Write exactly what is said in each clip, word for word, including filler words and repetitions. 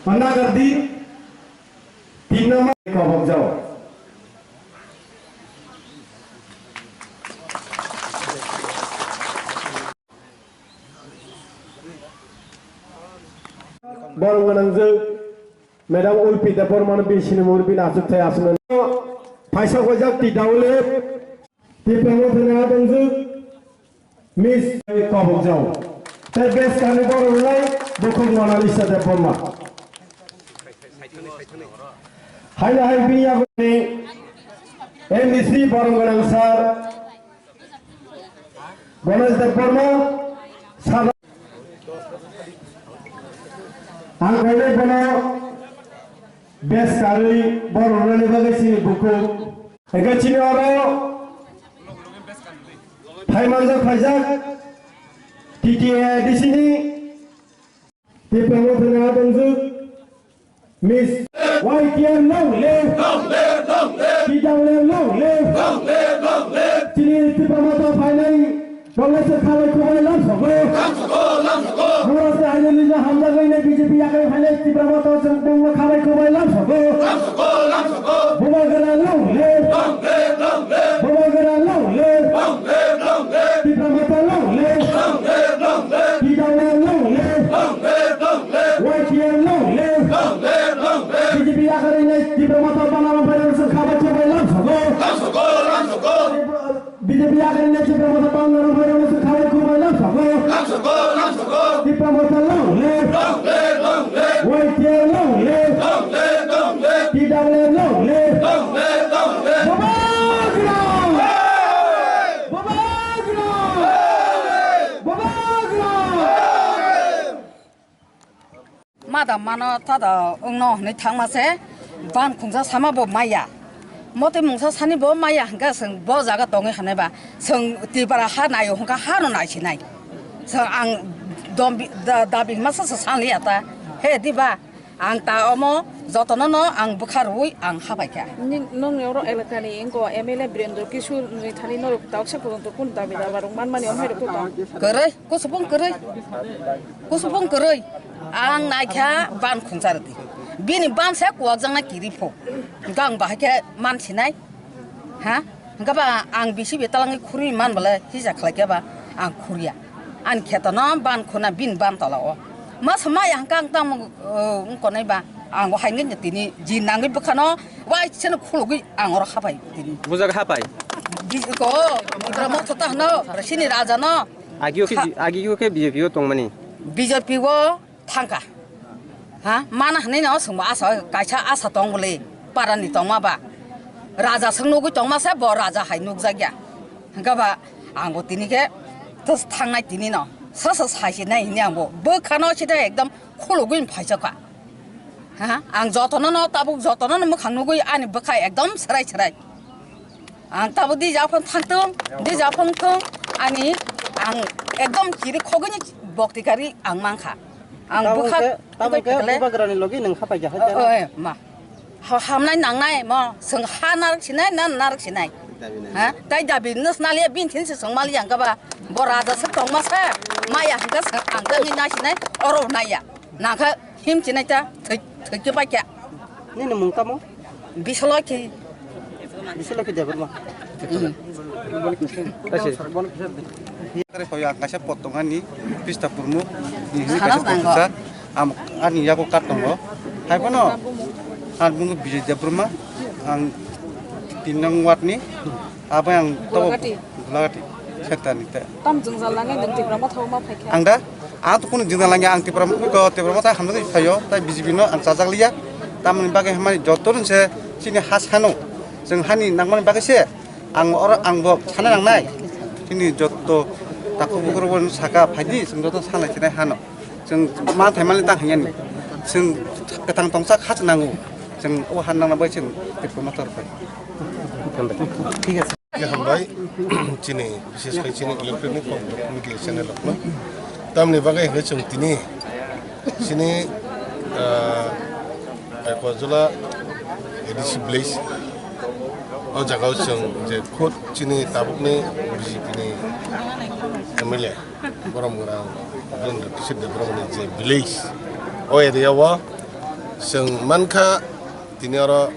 Panda gardi, tin number kobok jao. Borok gwnangjwk Madam Ulpi Debbarmano bini sinimung bini achukthai aswknani. Phaisa gojak T W F, Tipra Mothani adongjwk Miss Kobokjao. Tei best kani borok rwnai Bukhuk Monalisa Debbarma. Haino hai bini yagoni M D C borok gwnang sir Ganesh Debbarma sir. Ang khainai bono best karwi borok rwnani bagwi chini bukhuk. Hingke chini oro phaimanjak phaijak T T A D C ni Tipra Mothani adongjwk Miss Y T F long live! Long live, long live! T W F long live! Long live, long live! Chini Tipra Motha phainai Congress khabai khubai lamsogo. Lamsogo, lamsogo. Congress haino nini hamjagwi nai B J P yakai phainai Tipra Motha chwng bongno khabai khubai lamsogo. Lamsogo, lamsogo. Bubagra long live. Long live, long live. Bubagra long live. Long live, long live. Tipra Motha long live. Long live, long live. T W F long live. Long live, long live. Y T F long live. Long live, long live. B J P yakarwi nai Tipra Motha bana rong phairok chwng khabai khubai lamsogo. Lamsogo, lamsogo. B J P yakarwi nai Tipra Motha bana rong phairok chwng khabai khubai lamsogo. Lamsogo, lamsogo. Tipra Motha long live. Long live, long live. Y T F long live. Long live, long live. T W F long live. Long live, long live. Bubagra! Hey! Bubagra! Hey! Bubagra! Hey! Mada mano tada wngno hwnwi thangma se ban khungsa sama bo maya. Motwi mungsa sani bo maya hwnkhe chwng bo jaga tongwi hanai ba chwng Tripura ha naio hwnkha hano naisinai. Chwng ang dom bi-, da-, dabi hwnma sa sa sanliya ta. He diba ang ta omo jotono no ang bwkha rwui ang habaikha. Nini, nongni oro elakani wngkha M L A Birendra Kishore ni thani norok tauksa pojonto kunu dabi dabarok manmani omo hai rok to tong? Kwrwi. Kusubung kwrwi, kusubung kwrwi. Ang naikha ban khungsa rwdi. Bini ban se kuwakjaknai kiri pho. Hwnkhe ang bahai khe mansinai. Ha? Hwnkhe ba ang bisi betalangwi khurwi man bole hisa khlai khe ba ang khurya. Ani kheto no ban khuna bini ban tola o. Masa maya hwnkhe ang tamo, uh, wngkonai ba. Ang bo hai nini tini ji nangwi bwkhano wai seno khulugwi ang oro hapai tini. Bujak hapai. Di ko, Tipra Motha ta hwno, sini raja no. Agio khe, agio khe B J P o tongmani. B J P o thangkha. Ha, mana hwnwi no swngbo asa, kaisa asa tong bwle, parani tongma ba. Raja swng nugwi tongma se bo raja hai nukjakya. Hwnkhe ba ang bo tini khe tos thangnai tini no. Sa sa sai se nai hini ang bo. Bwkhano sida ekdom khulugwi phaisakha. Ha, ang jotono no tabuk jotono no mwkhang nugwi ani bwkha ekdom swrai swrai. Ang tabuk di japhang thangtung, di japhang thung ani ang ekdom kiri khogwini bokti kari ang mankha. Ang bwkha tabuk khe bubagrani logi nwng hapai ja hai. Oi ma. Ha, hamnai nangnai mo, swng ha narak sinai, nan narak sinai. Ha, tai dabi nus naliya bin thin se swng maliya hwnkhe ba, bo raja se tongma se, maya hwnkhe swng ang tangwi nai sinai, oro naiya. Nangkha him chinai ta, thwi, thwi khe bai khe. Nini mung tamo? Bisoloi khe. Bisoloi khe Debbarma. Kare hoya kaisa pot tongani pista purmu. Nini kaisa pot sa. Am ani yago kat tongo. Hai bono. Ang bungo Bijay Debbarma. Ang tin nang ward ni. Abo ang to Gulagati. Gulagati. Sekta ni te. Tam jwngjal nangnai nwng Tipra Motha o ma phai kha? Ang da? Ang to kunu jwngjal nangya, ang Tipra Motha ko, Tipra Motha hamjagwi phaio, tai B J P no ang chajak liya. Tamoni bagwi hamani joto rwng se chini ha sano. Chwng hani nangmani bagwi se ang oro ang bo sana nangnai. Chini joto takhuk bukhuk rok saka phaidi, chwng joto sana chinai hano. Chwng ma thai mani tang hanyani. Chwng kwthang tongsa kha chwng nango. Chwng o ha nangna bai chwng Tipra Motha rw phai. Hambai. Hambai, chini, bises khai chini electronic media channel rokno. Tamni bagwi hwnkhe chwng tini, chini, ah, Agartala A D C village, o jagao chwng je khud chini tabukni B J P ni M L A, Borom Gwnang Brendra Kishore Debbarmani je village, o area o chwng mankha tini oro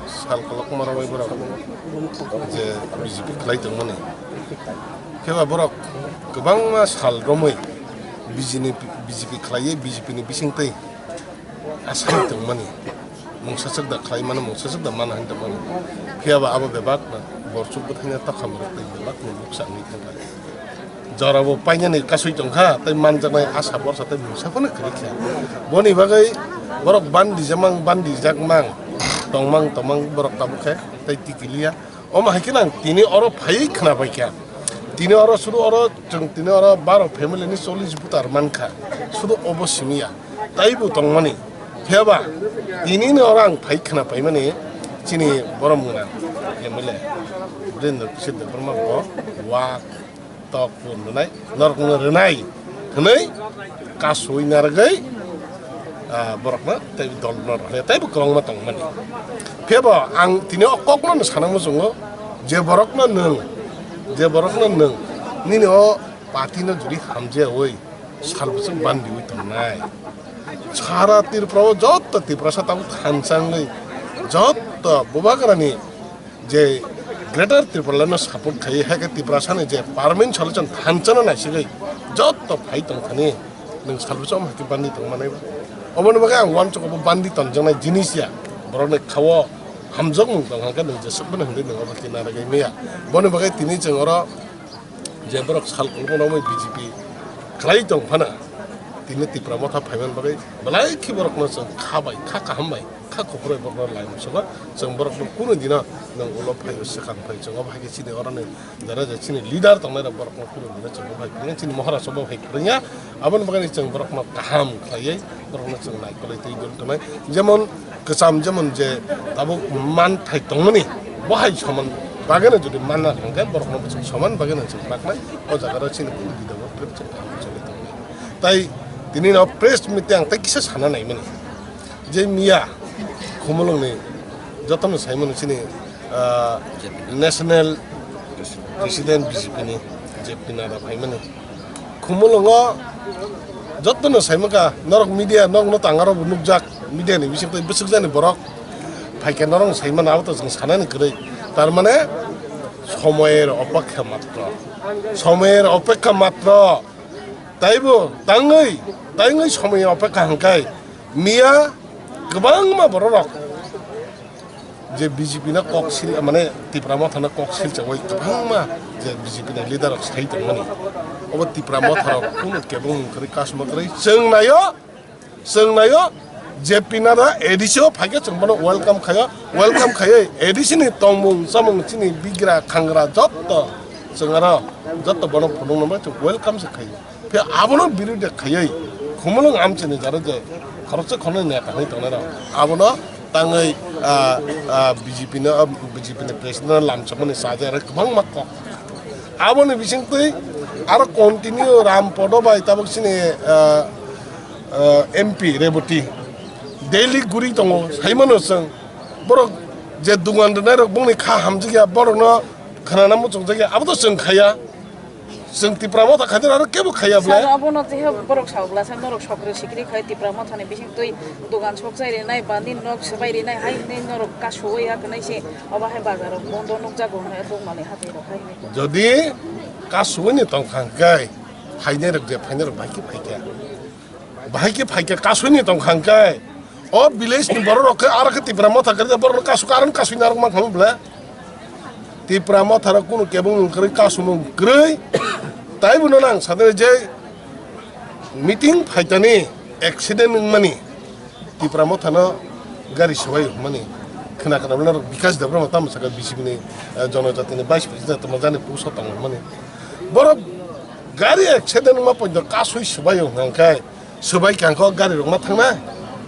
sal kolokma romwi borok je B J P khlai tongmani. Phiya ba borok kwbangma sal romwi B J P, B J P khlaiwi B J P ni bisingtwi asai tongmani, mungsa swk da khlai mano, mungsa swk da mana hin tongmani. Phiya ba abo bebak na borsuk bwthaina tokha muruk tei bebak ni buksa wngwi thangkha. Jora bo painani kasui tongkha, tei manjaknai asa borsa tei mungsa phano kwrwi kha. Boni bagwi borok bandi jamang, bandi jakmang, tongmang, tongmang borok tabuk khe tei tikiliya. Omo hai khe nang tini oro phaiwi khna pai kha. Tini oro sudu oro chwng tini oro baro family ni chollish voter man kha. Sudu obo simi ya. Taibo tongmani. Phiya ba tini ni oro ang phai khna paimani chini Borom Gwnang M L A Brendra Kishore Debbarma bo wak tok pun rwnai, norokno rwnai hwnwi kasui narwgwi, ah, borokno tei dolno rwnai teibo kwbangma tongmani. Phiya bo ang tini o kokno sana muchungo je borokno nwng, je borokno nwng nini o party no jodi hamjayawi sal bwswk bandiwi tongnai. Sara Tripura o joto Tiprasa tabuk thansa wngwi joto Bubagrani je Greater Tipraland no support khai, hai khe Tiprasa ni je permanent solution thansa no naisigwi joto phai tongthani nwng sal bwswk hai khe bandi tongmanai. Oboni bagwi ang uansuk obo bandi tonjaknai jinis ya, borokni khao hamjakmung tong hwnkhe nwng jeswk phano hwnwi nwng obo khe narwgwi maya. Boni bagwi tini chwng oro je borok sal kolokma romwi B J P khlai tong phano tini Tipra Motha phaiman bagwi belai khe borokno chwng kha bai, kha kaham bai, kha kuphur bai borokno lai masa ba chwng borokno kunu dino nwng ulo phai swkang phai chwng obo hai khe chini oroni jara je chini leader tongnai rok borokno kunu dino chwng obo hai phai chini Maharaj obo hai phai ya. Aboni bagwi chwng borokno kaham khlaiwi borokno chwng naikolwi twi don tongnai. Jemon kwcham, jemon je tabuk manthai tongmani, bo hai soman bageno jodi manna thangkhe borokno bo chwng soman bageno chwng baknai. O jaga rok chini kunu dida bo phirok chwng kaham choli tongnai. Tai tini no press meet ang tai kisa sana naimani je miya Khumulwngni jotono saimano chini, ah, National President B J P ni je P Nadda phaimani. Khumulwngo jotono saimaka norok media, nokno tangaro bo nukjak, media ni bisingtwi bwswkjani borok phaikhe norok saimano abo to chwng sanani kwrwi. Tar mane somoyer opekha matro, somoyer opekha matro. Taibo tangwi, tangwi somoyer opekha hwnkhe miya kwbangma bororok je B J P no kok sil, mane Tipra Motha no kok silchawi kwbangma je B J P ni leader rok sai tongmani, obo Tipra Motha rok kunu kebeng mung kwrwi kasma kwrwi chwng naio, chwng naio je P Nadda A D C o phaikhe chwng bono welcome khaio, welcome khaiwi A D C ni tongmung chamung chini bigra khangra jotto chwng aro jotto bono phunuknwi chwng welcome se khaio. Phiya abono birodha khaiwi Khumulwng amchaini jaro je khoroksa khoroknwi neta hinwi tongnai rok abono tangwi, ah, ah, B J P no, ah, B J P ni president no lamsokmani chajaknai kwbangma kok. Aboni bisingtwi aro continue Rampodo bai tabuk chini, ah, ah, M P Reboti daily guri tongo, saimano chwng borok je dugan rwnai rok bongni kha hamjakya, borokno khwnana muchungjak ya, abo to chwng khaiya. Chwng Tipra Motha khaidar aro kebo khaiya bwle. Sir, abono tei borok sao bwla, sir, norok sokri sikri khai Tipra Motha ni bising twi dogan sok chai rinai, ba nini nok swbai rinai hai hinwi norok kasuwi ya kwnai se, obo hai bazar rok bondo nukjago hinwi, tongmani hatwi rok hai hinwi. Jodi kasuwi ni tongkha hwnkhe, phainai rok je phainai rok bahai khe phaikha. Bahai khe phaikha kasui ni tongkha hwnkhe, o village ni borok rok khe aro khe Tipra Motha kwrwi borok rok kasu karon kasui narwk mankha bwle. Tipra Motha rok kunu kebeng mung kwrwi kasumung kwrwi. Tai bono nang sadari je meeting phaitani accident wngmani Tipra Motha no gari swbai hwnmani khna khna bwle rok Bikash Debbarma tamo saka B J P ni, eh, jonojati ni vice president tamo jani puso tong hwnmani. Borok gari accident wngma poito kasui swbai hwnkha hwnkhe swbai kangkho gari rok ma thangnai.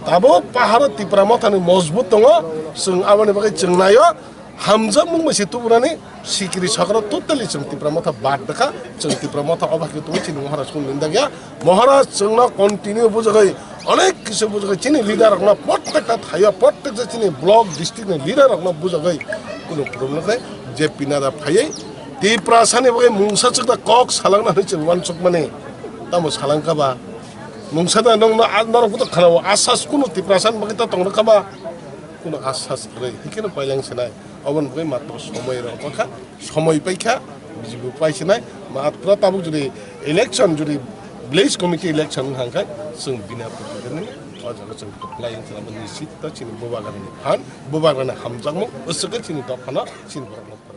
Tabuk paharo Tipra Motha ni mojbut tongo, chwng aboni bagwi chwng naio. Hamjakmung bai se tubugrani sikiri sakra totally chwng Tipra Motha bad dakha, chwng Tipra Motha obo hai khe tongwi chini Maharaj kunu nindakya. Maharaj chwngno continue bujagwi, onek kisu bujagwi chini leader rokno, prottekta thaio, prottek je chini block, district ni leader rokno bujagwi kunu problem khe je P Nadda phaiwi Tiprasani bagwi mungsa chwkda kok salangna hwnwi chwng uansukmani. Tamo salang kha ba? Mungsa da nong no, a-, norok buto khana o asas kuno Tiprasa ni bagwi ta tong kha ba? Kuno asas kwrwi. Hikhe no pailang sinai. Oboni bagwi matro somoi rok kha. Somoi pai kha. B J P pai sinai. Matro tabuk jodi election jodi village committee election hang kha. Chwng bina putri ni. O jaga chwng pailang sinai. Nisit ta chini bubagra ni phan. Bubagra ni hamjakmung. Usuk chini dophano. Chini borok no.